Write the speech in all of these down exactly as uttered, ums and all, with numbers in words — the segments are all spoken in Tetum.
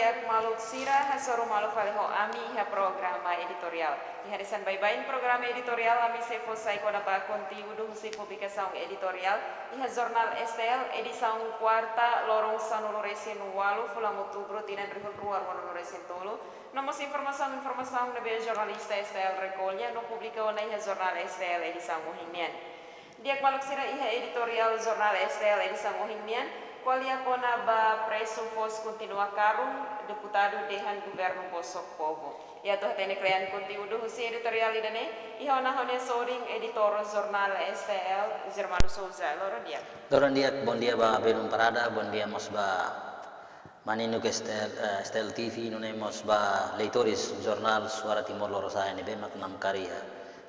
Di'ak maluk sira, hasoru malu fali ho ami iha programa editoriál. Iha hanesan baibain programa editoriál, ami sei fó sai kona-ba konteúdu husi publikasaun editoriál iha jornál S T L, edisaun kuarta, loron sanulu-resin-ualu, fulan Outubru, tinan rihun rua ruanulu-resin-tolu. No mós informasaun-informasaun ne'ebé jornalista S T L rekolla no publika ona iha jornál S T L edisaun ohin nian. Di'ak maluk sira, iha editoriál jornál S T L edisaun ohin nian, ko'alia kona-ba presu foos kontinua karun, deputadu dehan governu bosok povu. I atu hatene kle'an konteúdu husi editoriál ida-ne'e, iha ona ha'u-nia sorin editór jornál S T L, Germano Souza, loron di'ak. Loron di'ak, bondia ba belun parada, bondia mós ba maninuk S T L, eh, S T L T V, nune'e mós ba leitores jornál Suara Timor Lorosa'e ne'ebé mak namkari iha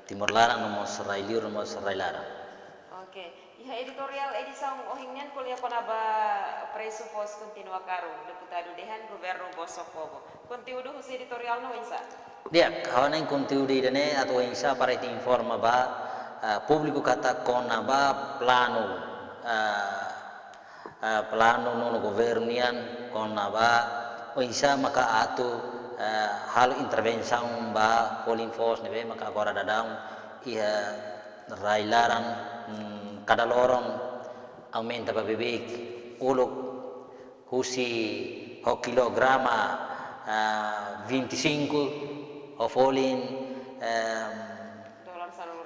Timor laran no mós rai-liur no mós rai-laran. Oke, iha editoriál edisaun ohin nian ko'alia kona-ba presu foos kontinua karun, deputadu dehan governu bosok povu. Konteúdu husi editoriál ne'e oinsá? Di'ak, ha'u hanoin konteúdu ida-ne'e atu oinsá para ita informa ba, eh, públiku katak kona-ba planu, eh, eh, planu nonu governu nian kona-ba oinsá maka atu, eh, halo intervensaun ba folin foos ne'ebé maka agora daudaun iha rai-laran, mm, kada loron aumenta ba beibeik, uluk husi ho kilograma, ah, vinte e cinco, ho folin, ehm,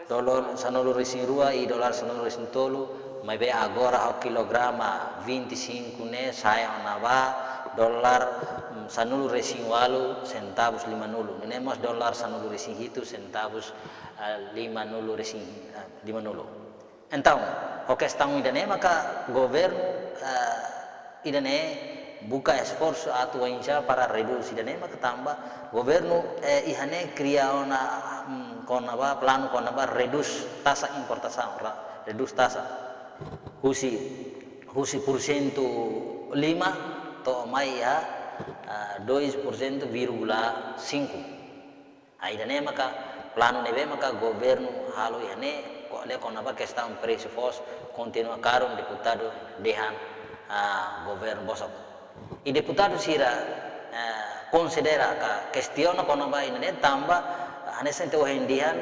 dolar sanulu-resin-rua i dolar sanulu-resin-tolu, maibé agora ho kilograma vinte e cinco ne'e sa'e ona ba dolar, mm, sanulu-resin-ualu sentavus limanulu. Nune'e mós dolar sanulu-resin-hitu sentavus, ah, limanulu-resin, ah, limanulu. Entaun, ho kestaun ida-ne'e maka governu, eh, ida-ne'e buka esforsu atu oinsá para redús ida-ne'e maka tanba governu, eh, iha ne'e kria ona, mm, kona-ba planu kona-ba redús taxa importasaun, ra-, redús taxa. Husi, husi porsentu lima to'o mai iha, ah, dois por cento vírgula cinco. Ah, ida-ne'e maka planu ne'ebé maka governu halo iha ne'e, ko'alia kona-ba kestaun presu foos kontinua karun, deputadu dehan, ah, governu bosok. I deputadu sira, eh, konsidera ka kestiona kona-ba ida-ne'e tanba, ah, hanesan ita ohin dehan,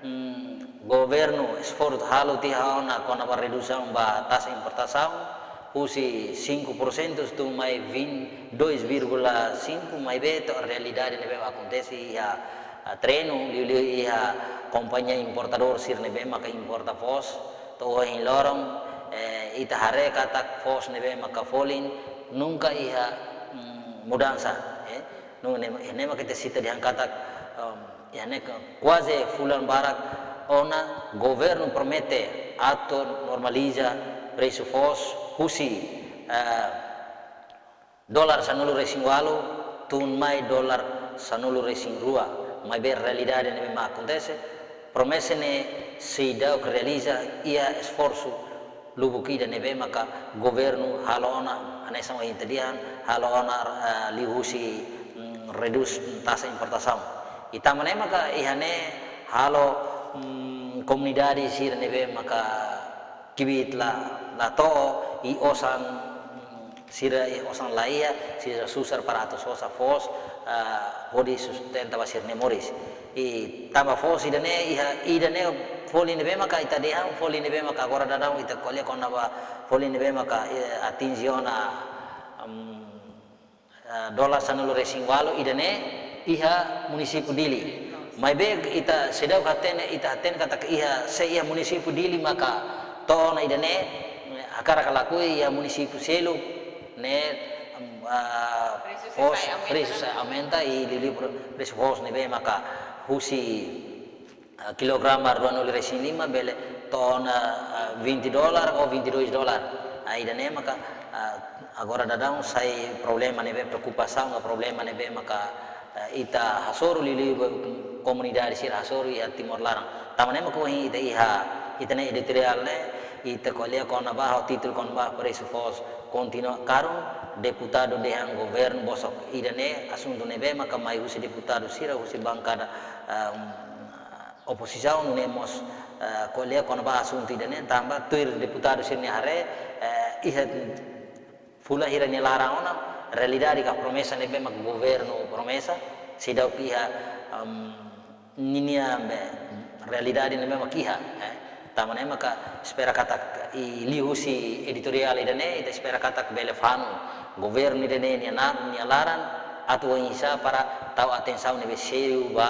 mm, governu esforsu halo tiha ona kona-ba redusaun ba taxa importasaun, husi cinco por cento tun mai vinte, dois vírgula cinco, maibé to'o realidade ne'ebé akontese iha, ah, terrenu, liuliu iha kompañia importadór sira ne'ebé maka importa foos, to'o ohin loron, eh, ita haree katak foos ne'ebé maka folin, nunka iha, mm, mudansa, eh. Nune'e, ne'e maka ita sita dehan katak, em, iha ne'e ka kuaze fulan barak ona governu promete atu normaliza presu foos husi, eh, dolar sanulu-resin-ualu tun mai dolar sanulu-resin-rua. Maibé realidade ne'ebé mak akontese, promesa ne'e seidauk realiza, iha esforsu lubuk ida ne'ebé maka governu halo ona, hanesan ohin ita dehan, halo ona, eh, liuhusi, mm, redús taxa importasaun. I tanba ne'e maka iha ne'e halo, mm, komunidade sira ne'ebé maka kbiit la, la to'o, i osan, mm, sira, i osan la iha, sira susar para atu sosa foos, ah, hodi sustenta ba sira-nia moris. I tanba foos ida-ne'e, iha, ida-ne'e folin ne'ebé maka ita dehan, folin ne'ebé maka agora daudaun ita ko'alia kona-ba folin ne'ebé maka, eh, atinje ona, mm, eh, dolar sanulu-resin-ualu ida-ne'e iha munisípiu Dili. Maibé ita seidauk hatene, ita hatene katak iha, se iha munisípiu Dili maka to'o ona ida-ne'e, hakarak ka lakohi iha munisípiu seluk ne'e, em, ah, presu foos, sai aumenta, presu sai aumenta i liuliu pre-, presu foos ne'ebé maka husi, ah, kilograma ruanulu-resin-lima bele to'o ona, ah, vinte dolar ou vinte e dois dolar. Ah, ida-ne'e maka, ah, agora daudaun sai problema ne'ebé preokupasaun ka problema ne'ebé maka, eh, ita hasoru liuliu ba komunidade sira hasoru iha Timor laran. Tanba ne'e maka ohin ita iha, ita-nia editoriál ne'e, ita ko'alia kona-ba, ho títulu kona-ba presu foos kontinua karun, deputadu dehan governu bosok. Ida-ne'e asuntu ne'ebé maka mai husi deputadu sira husi bankada, em, opozisaun, nune'e mós, eh, ko'alia kona-ba asuntu ida-ne'e tanba tuir deputadu sira-nia haree, eh, iha fulan hira nia laran ona, realidade ka promesa ne'ebé mak governu promesa, seidauk iha, em, ninia be, realidade ne'ebé mak iha, eh. Tanba ne'e maka espera katak i liuhusi editoriál ida-ne'e, ita espera katak bele fanu governu ida-ne'e nia na-, nia laran, atu oinsá para tau atensaun ne'ebé seidauk ba,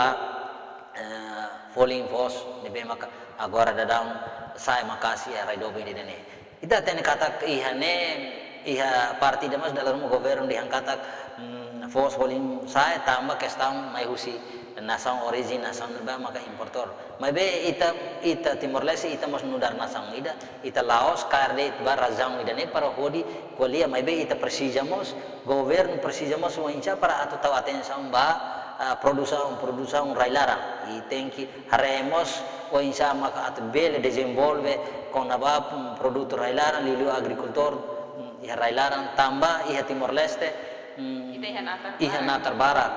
eh, folin foos ne'ebé maka agora daudaun sa'e maka'as iha rai doben ida-ne'e. Ita hatene katak iha ne'e, iha parte ida mós dala ruma governu dehan katak, mm, foos folin sa'e tanba kestaun mai husi nasaun orijen, nasaun ne'ebé maka importadór. Maibé ita, ita Timor-Leste, ita mós nu'udar nasaun ida, ita la'ós kaer de'it ba razaun ida-ne'e para hodi ko'alia, maibé ita presiza mós, governu presiza mós oinsá para atu tau atensaun ba, ah, produsaun, produsaun rai-laran. I tenke haree mós oinsá maka atu bele dezenvolve kona-ba, mm, produtu rai-laran, liuliu agrikultór, mm, iha rai-laran, tanba iha Timor-Leste, mm, ita iha natar, iha barak, natar barak.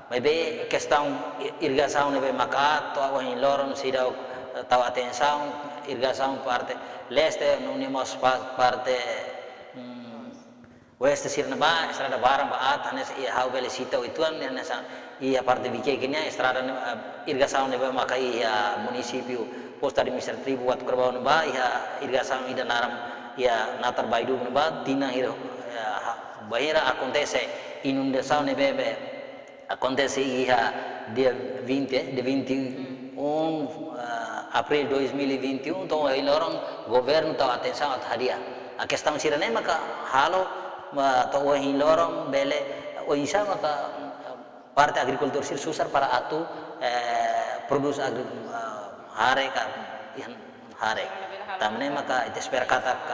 Maibé kestaun i-, irrigasaun ne'ebé maka aat to'o ohin loron seidauk, eh, tau atensaun, irrigasaun parte leste, nune'e mós pa-, parte, mm, oeste sira-ne'ebá, estrada barak ba aat, hanesan iha ha'u bele sita uitoan, hanesan iha parte Viqueque nian, estrada ne'e, eh, irrigasaun ne'ebé maka iha munisípiu postu administrativu Uatucarbau ne'ebá, iha irrigasaun ida naran iha natar Baiduk ne'ebá, tinan hira, eh, ha-, bainhira akontese inundasaun ne'ebé be akontese iha dia vinte, dia vinte e um, ah, abril dois mil e vinte e um, to'o ohin loron governu tau atensaun atu hadi'a. A kestaun sira-ne'e maka halo, ah, to'o ohin loron bele, oinsá maka, ah, parte agrikultór sira susar para atu, eh, prodús agri-, ah, hare ka, iha hare. Tanba ne'e maka ita espera katak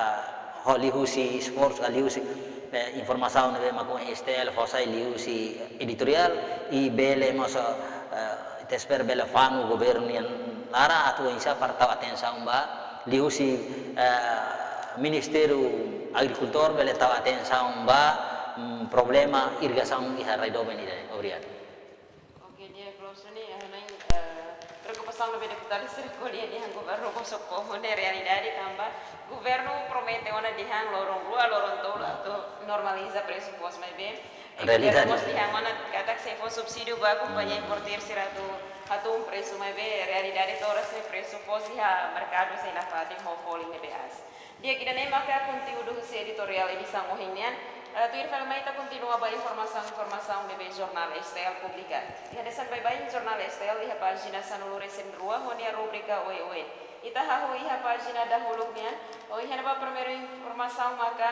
ho liuhusi esforsu, ka liuhusi, eh, informasaun ne'ebé maka S T L fó sai liuhusi editoriál, i bele mós, eh, ita espera bele fanu governu nian laran atu oinsá para tau atensaun ba, liuhusi, eh, Ministériu Agrikultura bele tau atensaun ba, mm, problema irrigasaun iha rai doben ida. Obrigadu. Oke, di'ak, Rosuni, eh, hanoin, eh, preokupasaun ne'ebé deputadu sira ko'alia dehan governu bosok fó ho ne'e realidade tanba governu promete ona dehan loron rua, loron tolu atu normaliza presu foos, maibé, eh, realidade, governu mós dehan ona katak sei fó subsídiu ba kompañia, hmm, importadór sira atu hatún presu, maibé realidade to'o oras ne'e presu foos iha merkadu sei nafatin ho folin ne'ebé aas. Di'ak, ida-ne'e maka konteúdu husi editoriál edisaun ohin nian. Eh, tuir fali mai ita kontinua ba informasaun-informasaun ne'ebé jornál S T L publika. Iha hanesan baibain jornál S T L iha pájina sanulu-resin-rua ho nia rubrika oioin. Ita hahú iha pájina dahuluk nian, ohin ne'ebá primeiru informasaun maka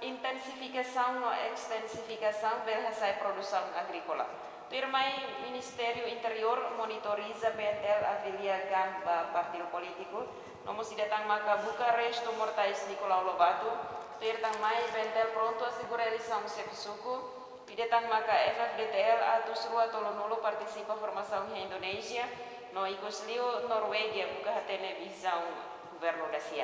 intensifikasaun no ekstensifikasaun bele hasa'e produsaun agríkola. Tuirmai Ministériu Interiór monitoriza B N T L afilia kan ba partidu polítiku, no mós ida tan maka buka restu mortais Nicolau Lobato, tuir tan mai B N T L prontu asegura eleisaun xefe suku, ida tan maka F F D T L atus rua tolunulu partisipa formasaun iha Indonézia, no ikusliu Norvégia buka hatene vizaun governu dasia.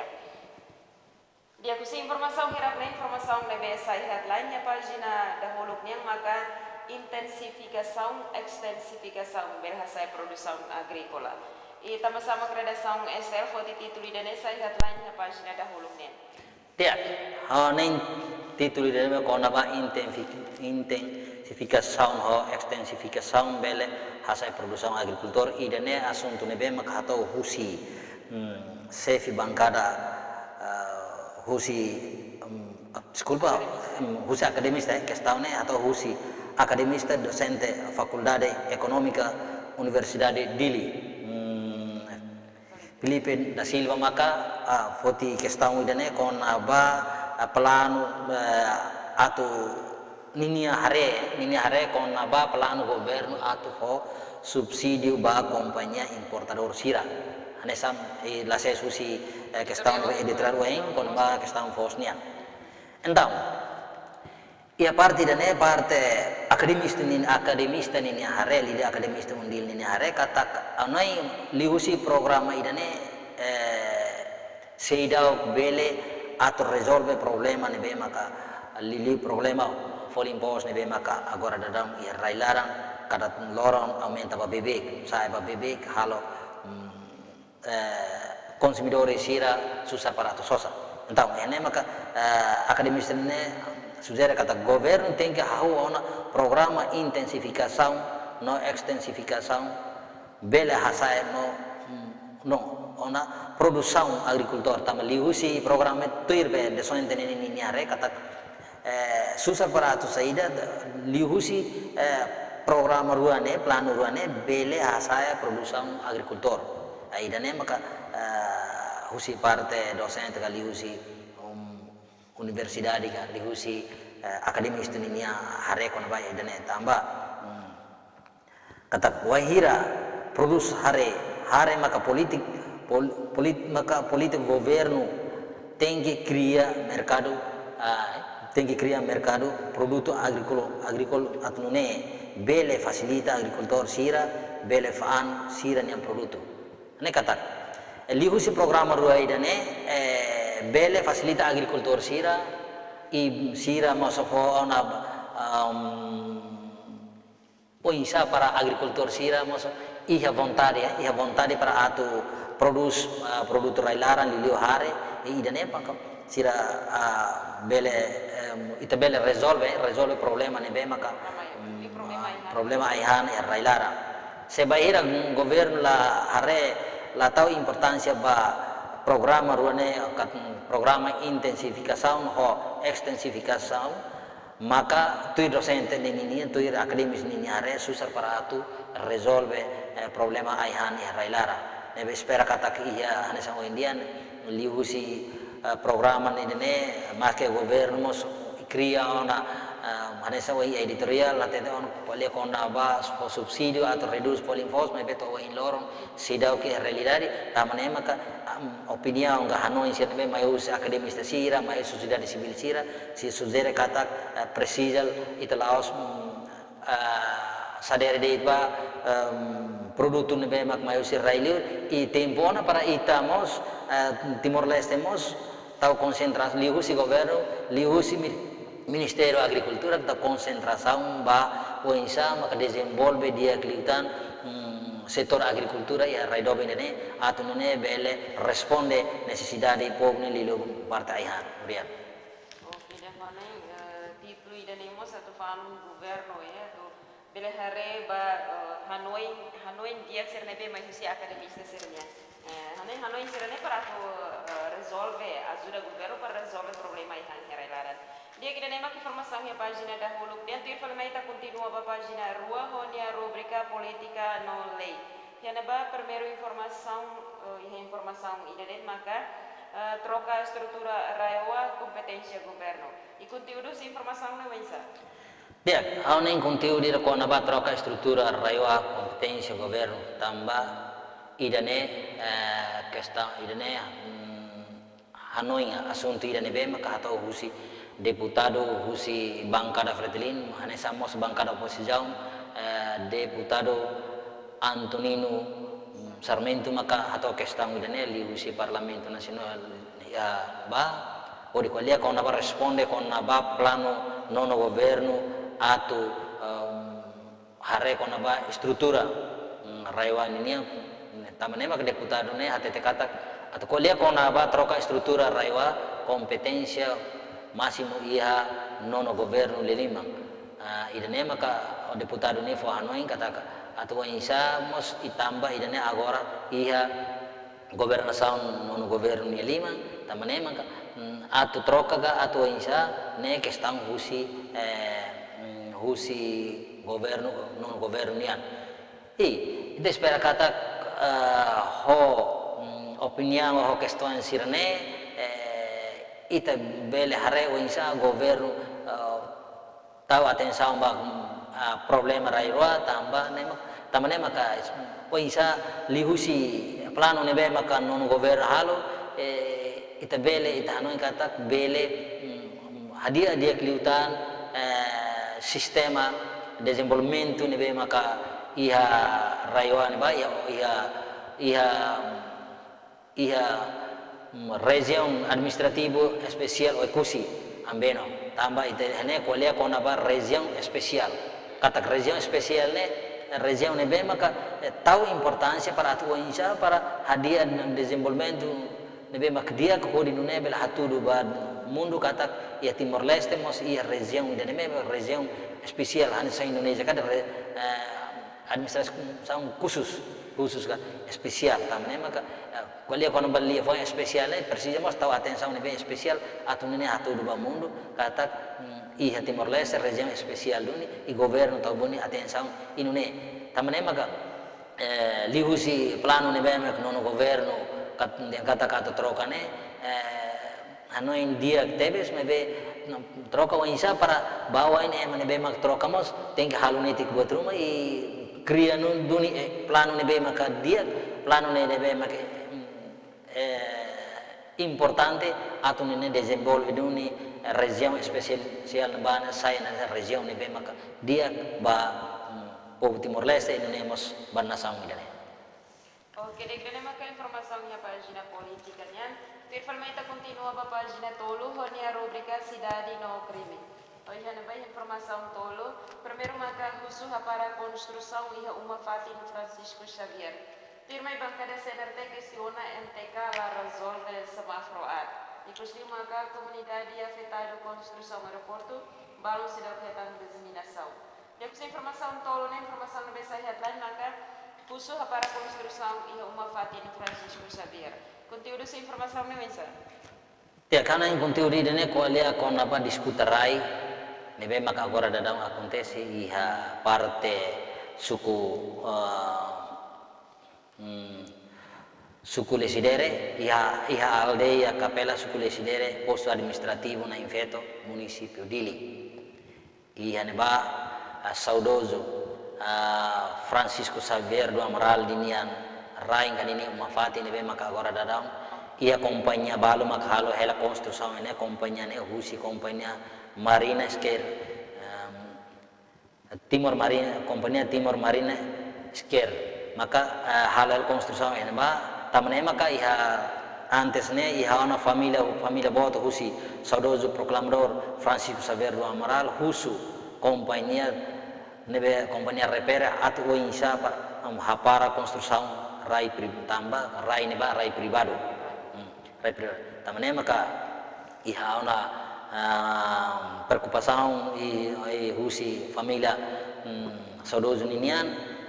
Di'ak, husi informasaun hirak ne'e, informasaun ne'ebé sai headline iha pájina dahuluk nian maka intensifikasaun, ekstensifikasaun bele hasa'e produsaun agríkola. I tanbasá mak redasaun S T L foti títulu ida-ne'e sai headline iha pájina dahuluk nian? Di'ak, hanoin títulu ida-ne'e kona-ba intenfi-, intensifikasaun ho ekstensifikasaun bele hasa'e produsaun agrikultór, ida-ne'e asuntu ne'ebé mak hato'o husi, mm, xefe bankada, ah, husi, mm, deskulpa, mm, husi akademista, eh, kestaun ne'e hato'o husi akademista dosente Fakuldade Ekonómika Universidade Dili, mm, Filipe da Silva maka, ah, foti kestaun ida-ne'e kona-ba, ah, planu, eh, atu ninia haree, ninia haree kona-ba planu governu atu fó subsídiu ba kompañia importadór sira. Hanesan, eh, la ses husi, eh, kestaun editoriál ohin, kona-ba kestaun foos nian. Entaun, iha parte ida-ne'e, parte akademista nin-, akademista ninia haree, líder akademista UNDIL ninia haree, katak hanoin liuhusi programa ida-ne'e, eh, seidauk bele atu rezolve problema ne'ebé maka liuliu problema folin foos ne'ebé maka agora daudaun iha rai-laran, kada loron aumenta ba beibeik, sa'e ba beibeik, halo, mm, eh, konsumidór sira susar para atu sosa. Entaun, iha ne'e maka, eh, akademista ne'e sujere katak governu tenke hahú ona programa intensifikasaun no ekstensifikasaun bele hasa'e no, no ona produsaun agrikultór. Tanba liuhusi programa tuir be dezasseis ninia haree katak, eh, susar para atu saida, liuhusi, eh, programa rua ne'e, planu rua ne'e bele hasa'e produsaun agrikultór. Ah, ida-ne'e maka, eh, husi parte dosente ka liuhusi, um, universidade ka liuhusi, eh, akademista ninia haree kona-ba ida-ne'e tanba, hmm, katak wainhira prodús haree, haree maka polítika, pol-, polit-, maka polítika governu tenke kria merkadu, ah, tenke kria merkadu produtu agríkola, agríkola atu nune'e bele fasilita agrikultór sira bele fa'an sira-nian produtu. Ne'e katak, eh, liuhusi programa rua ida-ne'e, eh, bele fasilita agrikultór sira, i sira mós fó ona, um, oinsá para agrikultór sira mós iha vontade, eh, iha vontade para atu prodús, ah, produtu rai-laran liuliu haree, i ida-ne'e maka sira, ah, bele, em, ita bele rezolve, rezolve problema ne'ebé maka, Problema, mm, problema ah, ai-han. Problema ai-han iha rai-laran. Se bainhira governu la haree, la tau importánsia ba programa rua ne'e, kat-, programa intensifikasaun ho ekstensifikasaun, maka tuir dosente ninia, tuir akademista ninia haree susar para atu rezolve, eh, problema ai-han iha rai-laran. Ne'ebé espera katak iha hanesan ohin dehan liuhusi, eh, programa ne'e, maske governu mós kria ona, eh, hanesan ohin iha editoriál hatete ona ko'alia kona-ba fó subsídiu atu redús folin-foos, maibé to'o ohin loron seidauk iha realidade, tanba ne'e maka, am, opiniaun ka hanoin sira ne'ebé mai husi akademista sira, mai husi sosiedade sivíl sira, sira sujere katak, eh, presiza ita la'ós, mm, ah, sadere de'it ba, em, produtu ne'ebé mak mai husi rai-liur, i tempu ona para ita mós, eh, Timor-Leste mós, tau konsentra-, liuhusi governu, liuhusi mi-, Ministériu Agrikultura, tau konsentrasaun ba oinsá maka dezenvolve di'ak liután, mm, setór agrikultura iha rai doben ida-ne'e, atu nune'e bele responde nesesidade povu ne'e liuliu parte ai-han. Obrigadu. Oke, di'ak, hanoin, eh, títulu ida-ne'e mós atu fa'an governu, eh, atu bele haree ba, eh, hanoin, hanoin di'ak sira ne'ebé mai husi akademista sira-nian. Eh, hanoin, hanoin sira-ne'e para atu, eh, rezolve, ajuda governu para rezolve problema ai-han iha rai-laran. Di'ak, ida-ne'e mak informasaun iha pájina dahuluk. Dehan tuir fali mai ita kontinua ba pájina rua ho nia rubrika Polítika no Lei. Iha ne'ebá primeiru informasaun, eh, iha informasaun ida de'it maka, eh, troka estrutura RAEOA kompeténsia governu. I konteúdu husi informasaun ne'e oinsá? Di'ak, ha'u-nia konteúdu ida kona-ba troka estrutura RAEOA kompeténsia governu tanba ida-ne'e, eh, kestaun ida-ne'e, mm, hanoin asuntu ida ne'ebé maka hato'o husi deputadu husi bankada Fretilin, hanesan mós bankada opozisaun, eh, deputadu Antonino Sarmento maka hato'o kestaun ida-ne'e liuhusi Parlamentu Nasionál iha ba, hodi ko'alia kona-ba responde kona-ba planu nono governu atu, em, haree kona-ba estrutura, mm, RAEOA ninian, tanba ne'e maka deputadu ne'e hatete katak, atu ko'alia kona-ba troka estrutura RAEOA kompeténsia másimu iha nono governu lia liman. Ah, ida-ne'e maka deputadu ne'e fó hanoin katak atu oinsá mós i tanba ida-ne'e agora iha governasaun nono governu nia liman, tanba ne'e maka, mm, atu troka ka atu oinsá ne'e kestaun husi, eh, mm, husi governu, nono governu nian. I ita espera katak, eh, ho, mm, opiniaun ho kestaun sira-ne'e, eh, ita bele haree oinsá governu, eh, tau atensaun ba, ah, problema rai-rua, tanba ne'e mak-, tanba ne'e maka, oinsá liuhusi planu ne'ebé maka nono governu halo, eh, ita bele, ita hanoin katak bele, mm, hadi'a di'ak liután, eh, sistema dezenvolvimentu ne'ebé maka iha RAEOA ne'ebá, iha, iha, iha, iha, mm, Rejiaun Administrativu Espesiál Oekusi Ambeno. Tanba ita hatene ko'alia kona-ba rejiaun espesiál. Katak rejiaun espesiál ne'e, rejiaun ne'ebé maka, eh, tau importánsia para atu oinsá para hadi'a dezenvolvimentu ne'ebé mak di'ak hodi nune'e bele hatudu ba mundu katak iha Timor-Leste mós iha rejiaun ida ne'ebé rejiaun espesiál hanesan Indonézia katak re-, eh, administrasaun khusus, khusus ka espesiál. Tanba ne'e maka, eh, ko'alia kona-ba liafuan espesiál ne'e presiza mós tau atensaun ne'ebé espesiál atu nune'e hatudu ba mundu katak, mm, iha Timor-Leste rejiaun espesiál duni i governu tau duni atensaun i nune'e. Tanba ne'e maka, eh, liuhusi planu ne'ebé mak nono governu kat-, dehan katak atu troka ne'e, eh, hanoin di'ak tebes maibé, no, troka oinsá para ba oin ema ne'ebé mak troka mós tenke halo netik buat ruma i kria nu duni, eh, planu ne'ebé maka di'ak, planu ne'ebé mak, eh, importante atu nune'e dezenvolve duni rejiaun espesiál ne'ebá ne'e sai hanesan rejiaun ne'ebé maka di'ak ba, mm, povu Timor-Leste i nune'e mós ba nasaun ida-ne'e. Oke, di'ak, ida-ne'e maka informasaun iha pájina polítika nian. Tuir fali mai ita kontinua ba pájina tolu ho nia rubrika Sidade no Krime. Ohin iha ne'ebá informasaun tolu. Primeiru maka husu hapara konstrusaun iha uma fatin Francisco Xavier. Tuirmai bankada C N R T kestiona M T K la rezolve semáforu aat. Ikus liu maka komunidade afetadu konstrusaun aeroportu, balun seidauk hetan diseminasaun. Iha husi informasaun tolu ne'e, informasaun ne'ebé sai headline maka husu hapara konstrusaun iha uma fatin Francisco Xavier. Konteúdu husi informasaun ne'e oinsá? Di'ak, hanoin konteúdu ida-ne'e ko'alia kona-ba disputa rai ne'ebé maka agora daudaun akontese iha parte suku, eh, hmm, suku Lecidere, iha, iha aldeia Capela, suku Lecidere, postu administrativu Nain Feto, munisípiu Dili. Iha ne'ebá, ah, saudozu, ah, Francisco Xavier do Amaral ninia rai ka ninia uma fatin ne'ebé maka agora daudaun iha kompañia balu maka halo hela konstrusaun ne'e, kompañia ne'e husi kompañia Marina Square, ehm, Timor Marina, kompañia Timor Marina Square. Maka, eh, halo hela konstrusaun iha ne'ebá, tanba ne'e maka iha antes ne'e iha ona família, família boot husi saudozu proklamadór Francisco Xavier do Amaral husu kompañia ne'ebé, kompañia refere atu oinsá para, em, hapara konstrusaun rai pri-, tanba rai ne'ebá rai privadu. Hmm, rai privadu. Tanba ne'e maka iha ona, ah, preokupasaun i, i husi família, hmm, saudozu ninian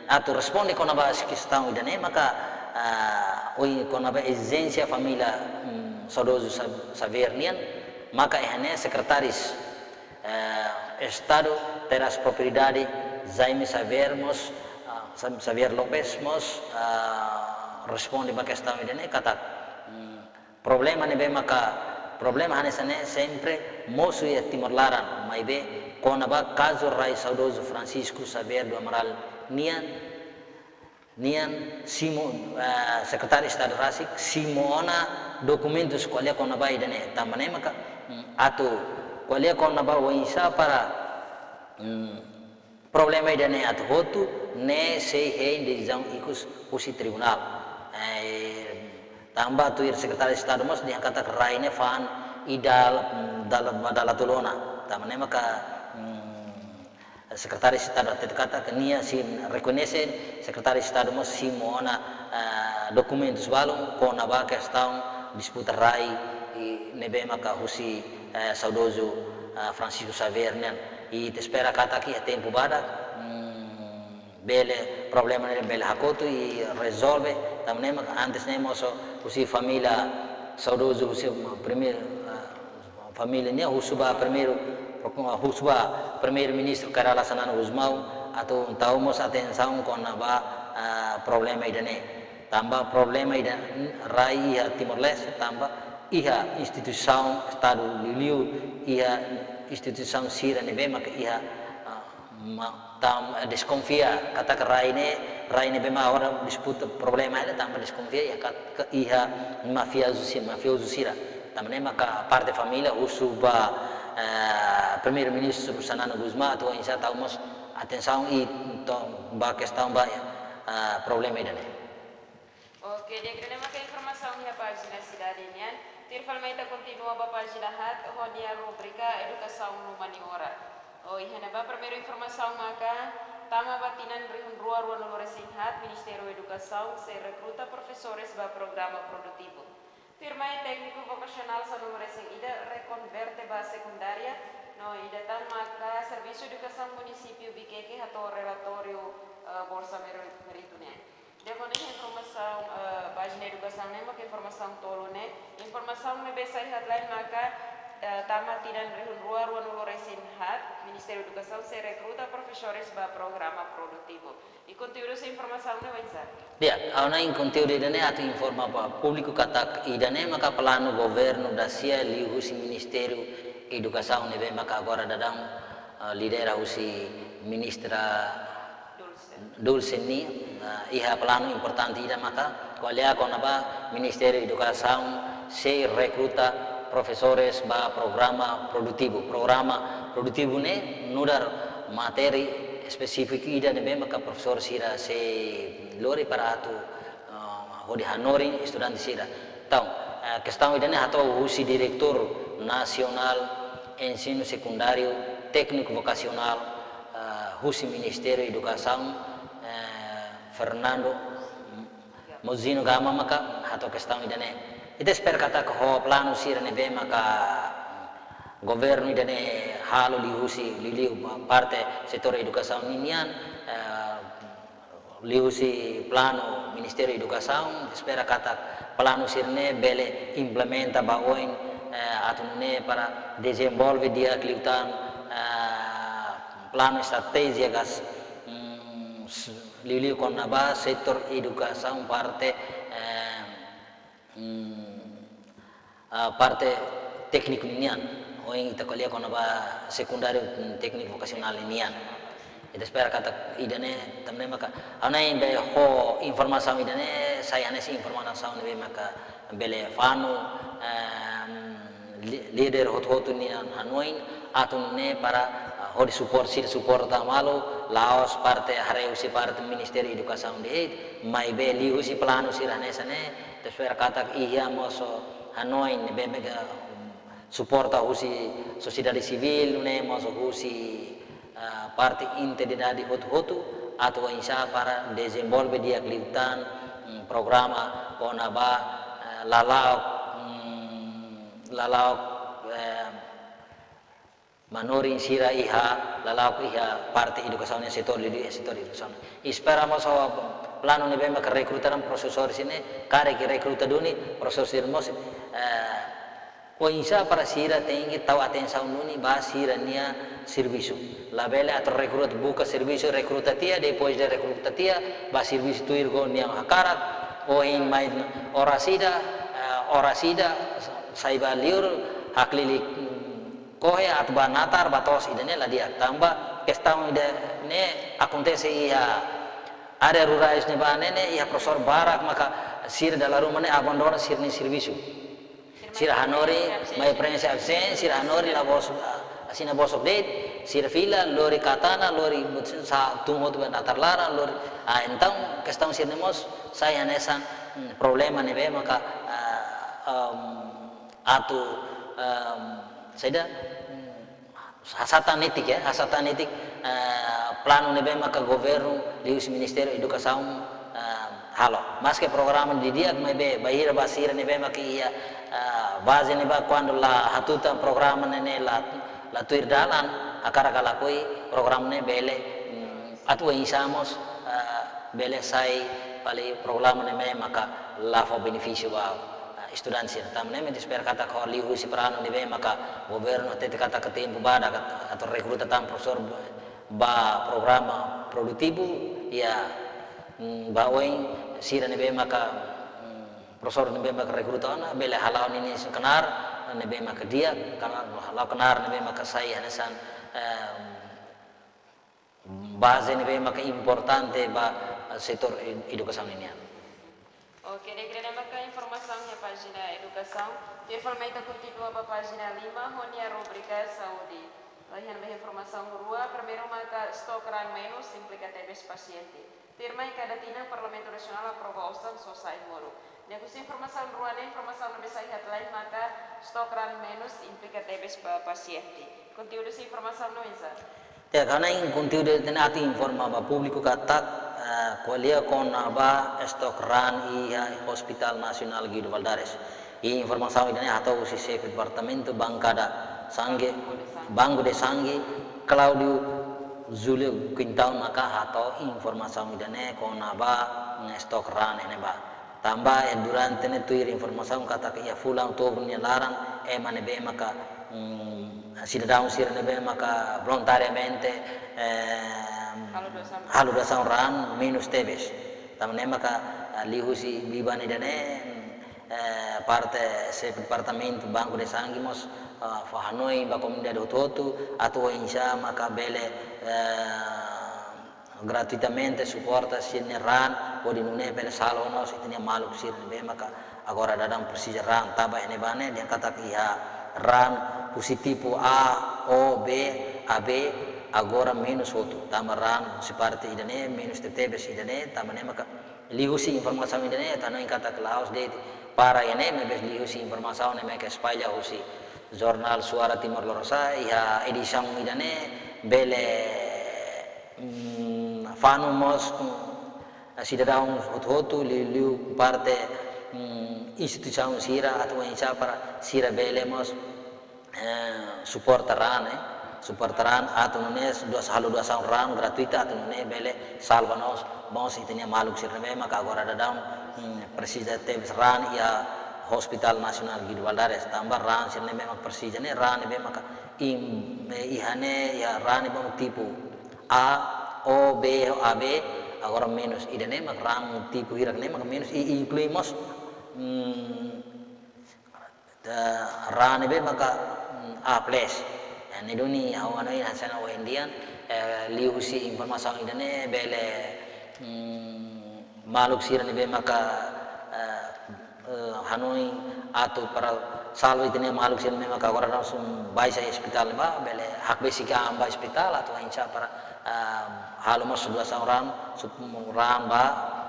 atu responde kona-ba kestaun ida-ne'e maka, ah, oin kona-ba ezijénsia família, hmm, saudozu Sa-, Xavier nian, maka iha ne'e sekretáriu, eh, Estadu Terras Propriedade Jaime Xavier mós, ah, Sa-, Xavier Lopes mós, ah, responde ba kestaun ida-ne'e katak, hmm, problema ne'ebé maka, problema hanesan ne'e sempre mosu iha Timor laran, maibé kona-ba kazu rai saudozu Francisco Xavier do Amaral nian, nian simu, eh, Sekretáriu Estadu rasik simu ona dokumentus ko'alia kona-ba ida-ne'e. Tanba ne'e maka, mm, atu ko'alia kona-ba oinsá para, mm, problema ida-ne'e atu hotu, ne'e sei hein desizaun ikus husi tribunál. Eh, tanba tuir Sekretáriu Estadu mós dehan katak rai ne'e fa'an ida, mm, dala, dala tolu ona. Tanba ne'e maka, mm, Sekretáriu Estadu hatete katak nia sei rekoñese, Sekretáriu Estadu mós simu ona, eh, dokumentus balun kona-ba kestaun disputa rai i ne'ebé maka husi, eh, saudozu, eh, Francisco Xavier nian. I ita espera katak iha tempu badak, mm, bele problema ne'e bele hakotu i rezolve, tanba ne'e maka antes ne'e mós husi família saudozu husi primeiru, eh, família nian husu ba primeiru, husu ba Primeiru-Ministru Kay Rala Xanana Gusmão atu tau mós atensaun kona-ba, ah, problema ida-ne'e. Tanba problema ida rai iha Timor-Leste, tanba iha instituisaun Estadu liuliu, iha instituisaun sira ne'ebé maka iha, ah, ma-, tanba deskonfia katak rai ne'e, rai ne'ebé mak agora disputa problema ne'e tanba deskonfia iha kat-, ka-, iha mafiozu si-, mafiozu sira. Tanba ne'e maka parte família husu ba, eh, Primeiru-Ministru Xanana Gusmão atu oinsá tau mós atensaun i to-, ba kestaun ba, eh, problema ida-ne'e. Oke, di'ak, ida-ne'e maka informasaun iha pájina sidade nian. Tuir fali mai ita kontinua ba pájina haat ho nia rubrika Edukasaun no Maniora. Oh, iha ne'ebá primeiru informasaun maka tama ba tinan rihun rua ruanulu-resin-haat, Ministériu Edukasaun sei rekruta profesores ba programa produtivu. Tuirmai tékniku vokasionál sanulu-resin-ida rekonverte ba sekundária, no ida tan maka Servisu Edukasaun Munisípiu Vikeke hato'o relatóriu, eh, Bolsa Meri-, Méritu nian. Di'ak, ho nia informasaun, eh, pájina edukasaun ne'e maka informasaun tolu ne'e. Informasaun ne'ebé sai headline maka, eh, tama tinan rihun rua ruanulu-resin-haat, Ministériu Edukasaun sei rekruta profesores ba programa produtivu. I konteúdu husi informasaun ne'e oinsá? Di'ak, ha'u hanoin konteúdu ida-ne'e atu informa ba públiku katak ida-ne'e maka planu governu dasia liuhusi Ministériu Edukasaun ne'ebé maka agora daudaun, eh, lidera husi Ministra Dulce. Dulce nian, eh, iha planu importante ida maka ko'alia kona-ba Ministériu Edukasaun sei rekruta profesores ba programa produtivu. Programa produtivu ne'e nu'udar matéria espesífiku ida ne'ebé maka profesór sira sei lori para atu, eh, hodi hanorin estudante sira. Entaun, eh, kestaun ida-ne'e hato'o husi Diretór Nasionál Ensinu Sekundáriu Tékniku Vokasionál, eh, husi Ministériu Edukasaun, eh, Fernando Mozino Gama maka hato'o kestaun ida-ne'e. Ita espera katak ho planu sira ne'ebé maka governu ida-ne'e halo liuhusi liuliu parte setór edukasaun ninian, eh, liuhusi planu Ministériu Edukasaun, espera katak planu sira-ne'e bele implementa ba oin, eh, atu nune'e para dezenvolve di'ak liután, eh, planu estratéjia gas, mm, s-, liuliu kona-ba setór edukasaun parte, eh, mm, ah, parte tékniku ninian, ohin ita ko'alia kona-ba sekundáriu, mm, tékniku vokasionál ninian. Ita espera katak ida-ne'e, tan ne'e maka, ha'u hanoin be ho informasaun ida-ne'e, sai hanesan informasaun ne'ebé maka bele fanu, em, li-, líder hotu-hotu nian hanoin, atu nune'e para, ah, hodi suporta, sira suporta malu, la'ós parte haree husi parte Ministériu Edukasaun de'it, maibé liuhusi planu sira hanesan ne'e, ita espera katak iha mós hanoin ne'ebé maka suporta husi sosiedade sivíl, nune'e mós husi, ah, parte entidade hotu-hotu, atu oinsá para dezenvolve di'ak liután, mm, programa kona-ba, eh, lala'ok, mm, lala'ok, eh, manorin sira iha, lala'ok iha parte edukasaun nian, setór liuliu setór edukasaun. Espera mós ho planu ne'ebé maka rekruta tan profesór sira-ne'e, karik rekruta duni, profesór sira mós, eh, oinsá para sira tenke tau atensaun duni ba sira-nia servisu. Labele atu rekruta, buka servisu, rekruta tiha, depois de rekruta tiha, ba servisu tuir ho nia hakarak, ohin mai oras ida, eh, oras ida, sai ba liur, haklilik, mm, kohe atu ba natar, ba to'os, ida-ne'e la di'ak. Tanba kestaun ida-ne'e akontese iha área rurais ne'ebá ne'e, ne'e iha profesór barak maka sira dala ruma ne'e abandona sira-nia servisu. Sira hanorin mai preenxe absen, sira hanorin la bosok, ah, asina bosok de'it, sira fila, lori katana, lori mut-, sa tun hotu ba natar laran, lori, ah, entaun kestaun sira-ne'e mós sai hanesan, mm, problema ne'ebé maka, ah, em, atu, em, saida, mm, hasa'e tan netik ya, hasa'e tan netik, eh, planu ne'ebé maka governu liuhusi Ministériu Edukasaun, eh, halo. Maske programa didi'ak maibé, bainhira ba sira ne'ebé maka iha, eh, baze ne'ebá kuandu la hatutan programa ne'e ne'e la, la tuir dalan, hakarak ka lakohi programa ne'e bele, mm, atu oinsá mós, eh, bele sai fali programa ne'ebé maka la fó benefísiu ba, eh, estudante sira. Tan ne'e mak ita espera katak ho liuhusi planu ne'ebé maka governu hatete katak tempu badak atu rekruta tan profesór ba programa produtivu, ya, mm, ba oin sira ne'ebé maka, mm, profesór ne'ebé maka rekruta ona, bele hala'o ninia knaar ne'ebé maka di'ak, knaar, hala'o knaar ne'ebé maka sai hanesan, eh, baze ne'ebé maka importante ba, eh, setór ed-, edukasaun ninian. Oke, di'ak, ida-ne'e maka informasaun iha pájina edukasaun. Tuir fali mai ita kontinua ba pájina lima, ho nia rubrika saúde. Laiha ne'ebé informasaun rua, primeiru maka stok raan menus implika tebes pasiente. Tuirmai kada tinan Parlamentu Nasionál aprova osan só sai molok. Ne'e husi informasaun rua ne'e, informasaun ne'ebé sai headline maka stok raan menus implika tebes ba pasiente. Konteúdu husi informasaun ne'e oinsá? Di'ak, ha'u hanoin konteúdu ida-ne'e atu informa ba públiku katak, eh, ko'alia kona-ba stok raan iha Hospital Nasionál Guido Valadares. I informasaun ida-ne'e hato'o husi Xefe Departamentu Bankada Sangi, Banco de Sangi, Claudio Júlio Quintão maka hato'o informasaun ida-ne'e kona-ba, mm, estok raan ne'ebá. Tanba, eh, durante ne'e tuir informasaun katak iha fulan Outubru nia laran, ema ne'ebé maka, mm, sidadaun sira ne'ebé maka voluntariamente, eh, halo doasaun raan menus tebes. Tanba ne'e maka, eh, liuhusi biban ida-ne'e, eh, parte Xefe Departamentu Banco de Sangi mós, eh, fó hanoin ba komunidade hotu-hotu atu oinsá maka bele, eh, gratuitamente suporta sira-nia raan hodi nune'e bele salva mós ita-nia maluk sira ne'ebé maka agora daudaun presiza raan. Tanba iha ne'ebá ne'e dehan katak iha raan husi tipu A, O, B, A B, agora menus hotu. Tanba raan husi parte ida-ne'e menus tebetebes ida-ne'e, tanba ne'e maka liuhusi informasaun ida-ne'e ita hanoin katak la'ós de'it para iha ne'e, maibé liuhusi informasaun ne'e maka espalla husi jornál Suara Timor Lorosa'e iha edisaun ida-ne'e bele, mm, fanu mós, mm, sidadaun hotu-hotu liuliu parte, mm, instituisaun sira atu oinsá para sira bele mós, eh, suporta raan, eh, suporta raan atu nune'e doas, halo doasaun raan gratuita atu nune'e bele salva mós, mós ita-nia maluk sira ne'ebé maka agora daudaun, mm, presiza tebes raan iha Hospital Nasionál Guido Valadares. Tanba raan sira ne'ebé maka presiza ne'e raan ne'ebé maka im, eh, iha ne'e iha raan ne'ebé maka tipu A, O, B, A B, agora menus. Ida-ne'e maka raan tipu hirak ne'e maka menus i inklui mós, mm, eh, raan ne'ebé maka, mm, A plus. Eh, ne'e duni ha'u hanoin hanesan ohin dehan, eh, liuhusi informasaun ida-ne'e bele, mm, maluk sira ne'ebé maka, eh, eh, hanoin atu para salva ita-nia maluk sira ne'ebé maka agora langsung baixa ospitál ne'ebá, bele hakbesik an ba ospitál atu oinsá para, eh, halo mós doasaun raan, sup-, raan ba,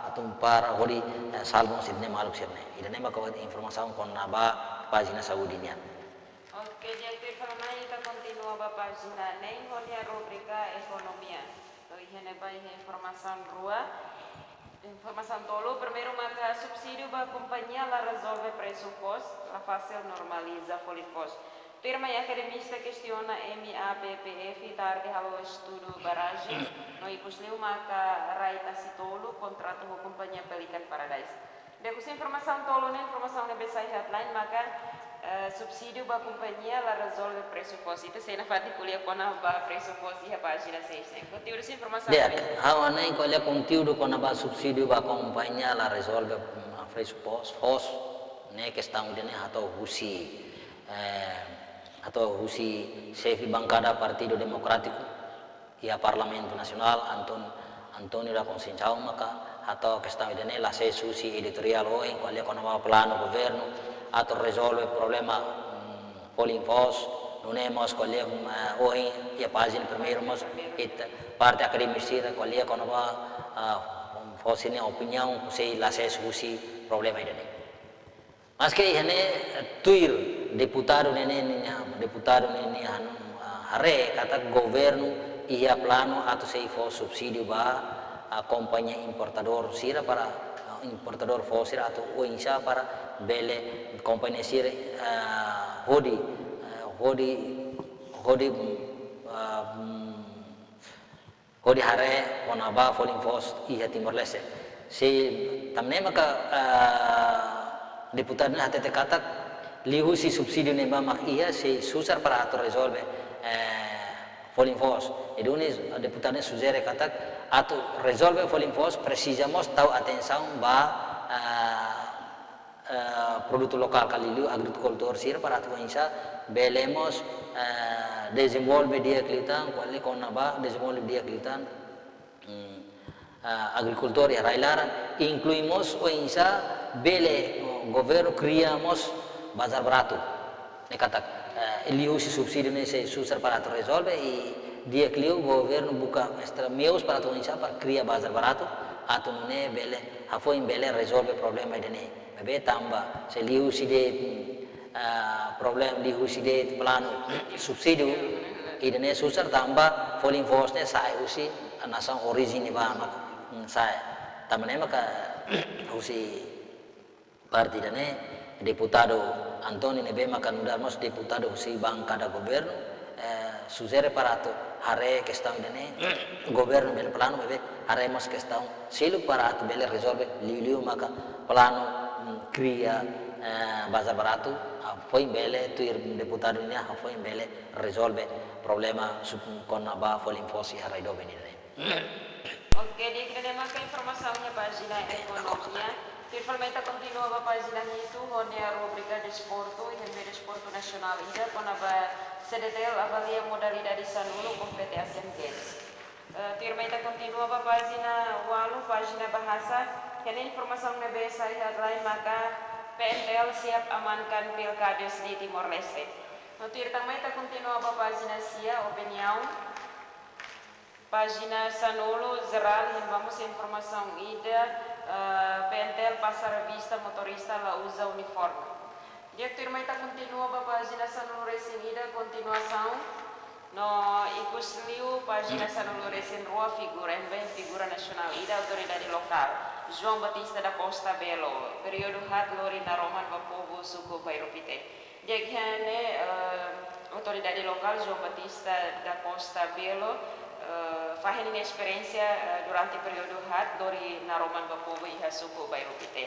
atu para hodi, eh, salva mós ita-nia maluk sira ne'e. Ida-ne'e maka informasaun kona-ba pájina saúde nian. Oke, di'ak, tuir fali mai ita kontinua ba pájina neen ho nia rubrika ekonomia. To'o iha ne'ebá iha informasaun rua. Informasaun tolu, primeiru maka subsídiu ba kompañia la rezolve presu foos, la fasil normaliza folin foos. Tuir mai akademista kestiona M A P P F tarde halo estudu barrajen, no ikusliu maka rai tasi tolu kontratu ho kompañia Pelican Paradise. Be husi informasaun tolu ne'e, informasaun ne'ebé sai headline maka, eh, subsídiu ba kompañia la rezolve presu foos. Ita sei nafatin ko'alia kona-ba presu foos iha pájina seis ne'e. Konteúdu husi informasaun ne'e. Di'ak, ha'u hanoin ko'alia konteúdu kona-ba subsídiu ba kompañia la rezolve, mm, presu foos, foos ne'e kestaun ida-ne'e hato'o husi, eh, hato'o husi xefe bankada Partidu Demokrátiku iha Parlamentu Nasionál, Anton-, António da Conceição, maka hato'o kestaun ida-ne'e la sees husi editoriál ohin, ko'alia kona-ba planu governu atu rezolve problema, mm, folin foos, nune'e mós ko'alia, mm, ohin, iha pájina primeiru mós, ita parte akadémiku sira ko'alia kona-ba, ah, fó sira-nia opiniaun, sei la sees husi problema ida-ne'e. Maske iha ne'e, eh, tuir deputadu ne'e, ne'e, ne'e, deputadu ne'e, ne'e hanu, ah, haree katak governu iha planu atu sei fó subsídiu ba, ah, kompañia importadór sira para, ah, importadór foos sira atu oinsá para bele kompañia sira, ah, hodi, ah, hodi, hodi, ah, mm, hodi haree kona-ba folin foos iha Timor-Leste. Se tanba ne'e maka, ah, deputadu ne'e hatete katak liuhusi subsídiu ne'ebá mak iha sei susar para atu rezolve, eh, folin foos. Ne'e duni deputadu ne'e sujere katak atu rezolve folin foos presiza mós tau atensaun ba, ah, eh, produtu lokál ka liuliu agrikultór sira para atu oinsá bele mós, eh, dezenvolve di'ak liután, ko'alia kona-ba dezenvolve di'ak liután, mm, eh, agrikultór iha rai-laran, inklui mós oinsá bele, oh, governu kria mós bazar baratu. Ne'e katak, eh, liuhusi subsídiu ne'e sei susar para atu rezolve i di'ak liu governu buka estra meius para atu oinsá para kria bazar baratu, atu nune'e bele, hafoin bele rezolve problema ida-ne'e. Maibé tanba, se liuhusi de'it, ah, problema liuhusi de'it planu subsídiu, ida-ne'e susar tanba folin foos ne'e sa'e husi nasaun orijen ne'ebá mak, mm, sa'e. Tanba ne'e maka husi parte ida-ne'e, Deputadu António ne'ebé maka nu'udar mós deputadu husi bankada governu, eh, sujere para atu haree kestaun ida-ne'e, governu bele planu maibé haree mós kestaun seluk para atu bele rezolve liuliu maka planu, mm, kria, eh, bazar baratu, hafoin bele tuir deputadu nian hafoin bele rezolve problema sub kona-ba folin foos iha rai doben ida-ne'e. Oke, di'ak, ida-ne'e maka informasaun iha pájina ekonomia. Tuir fali mai ita kontinua ba pájina hitu ho nia rubrika desportu, iha ne'ebé desportu nasionál ida kona-ba CDTL avalia modalidade sanulu kompete Asian Games. Eh, tuir mai ita kontinua ba pájina ualu, pájina bahasa, iha ne'e informasaun ne'ebé sai headline maka PNTL siap amankan Pilkades di Timor-Leste. No tuir tan mai ita kontinua ba pájina sia, opiniaun. Pájina sanulu jerál, iha ne'ebá mós informasaun ida, eh, PNTL pasa revista motorista la uza uniforme. Di'ak, tuir mai ita kontinua ba pájina sanulu resin ida, kontinuasaun. No ikusliu pájina sanulu resin rua, figura, iha ne'ebá figura nasionál ida, autoridade lokál, João Batista da Costa Belo, períodu haat lori naroman ba povu suku Bairru Pité. Di'ak, iha ne'e, eh, autoridade lokál João Batista da Costa Belo, eh, fahe ninia esperiénsia, eh, durante períodu haat lori naroman ba povu iha suku Bairru Pité.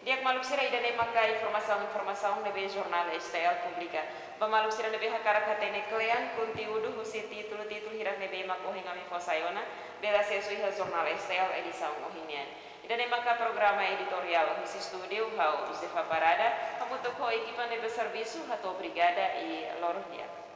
Di'ak maluk sira, ida-ne'e maka informasaun-informasaun ne'ebé jornál STL publika. Ba maluk sira ne'ebé hakarak hatene kle'an konteúdu husi títulu-títulu hirak ne'ebé mak ohin ami fó sai ona, bele asesu iha jornál STL edisaun ohin nian. Ida-ne'e maka programa editoriál husi estúdiu, ha'u Josefa Parada, hamutuk ho ekipa ne'ebé servisu, hato'o obrigada i loron di'ak.